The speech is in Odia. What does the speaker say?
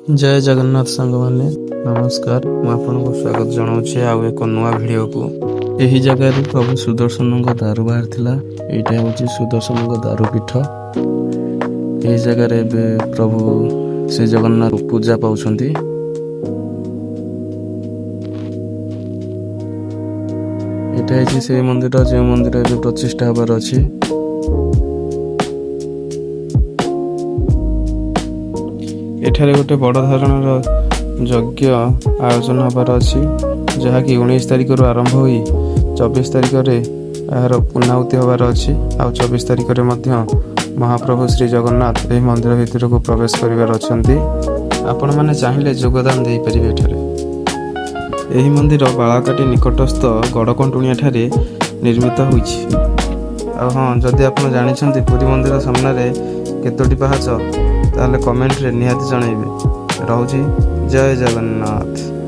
ଜୟ ଜଗନ୍ନାଥ ସାଙ୍ଗମାନେ, ନମସ୍କାର। ମୁଁ ଆପଣଙ୍କୁ ସ୍ୱାଗତ ଜଣାଉଛି ଆଉ ଏକ ନୂଆ ଭିଡ଼ିଓକୁ। ଏହି ଜାଗାରୁ ପ୍ରଭୁ ସୁଦର୍ଶନଙ୍କ ଦାରୁ ବାହାରିଥିଲା। ଏଇଟା ହେଉଛି ସୁଦର୍ଶନଙ୍କ ଦାରୁ ପୀଠ। ଏହି ଜାଗାରେ ଏବେ ପ୍ରଭୁ ଶ୍ରୀ ଜଗନ୍ନାଥ ପୂଜା ପାଉଛନ୍ତି। ଏଇଟା ହେଇଛି ସେଇ ମନ୍ଦିର, ଯେଉଁ ମନ୍ଦିର ଏବେ ପ୍ରତିଷ୍ଠା ହେବାର ଅଛି। ଏଠାରେ ଗୋଟେ ବଡ଼ ଧରଣର ଯଜ୍ଞ ଆୟୋଜନ ହେବାର ଅଛି, ଯାହାକି 19 ତାରିଖରୁ ଆରମ୍ଭ ହୋଇ 24 ତାରିଖରେ ଏହାର ପୂର୍ଣ୍ଣାହୁତି ହେବାର ଅଛି। ଆଉ 24 ତାରିଖରେ ମଧ୍ୟ ମହାପ୍ରଭୁ ଶ୍ରୀ ଜଗନ୍ନାଥ ଏହି ମନ୍ଦିର ଭିତରକୁ ପ୍ରବେଶ କରିବାର ଅଛନ୍ତି। ଆପଣମାନେ ଚାହିଁଲେ ଯୋଗଦାନ ଦେଇପାରିବେ ଏଠାରେ। ଏହି ମନ୍ଦିର ବାଳକାଟି ନିକଟସ୍ଥ ଗଡ଼କଣ୍ଟୁଣିଆ ଠାରେ ନିର୍ମିତ ହୋଇଛି। ଆଉ ହଁ, ଯଦି ଆପଣ ଜାଣିଛନ୍ତି ପୁରୀ ମନ୍ଦିର ସାମ୍ନାରେ କେତୋଟି ପାହାଚ, ତାହେଲେ କମେଣ୍ଟରେ ନିହାତି ଜଣାଇବେ। ରହୁଛି, ଜୟ ଜଗନ୍ନାଥ।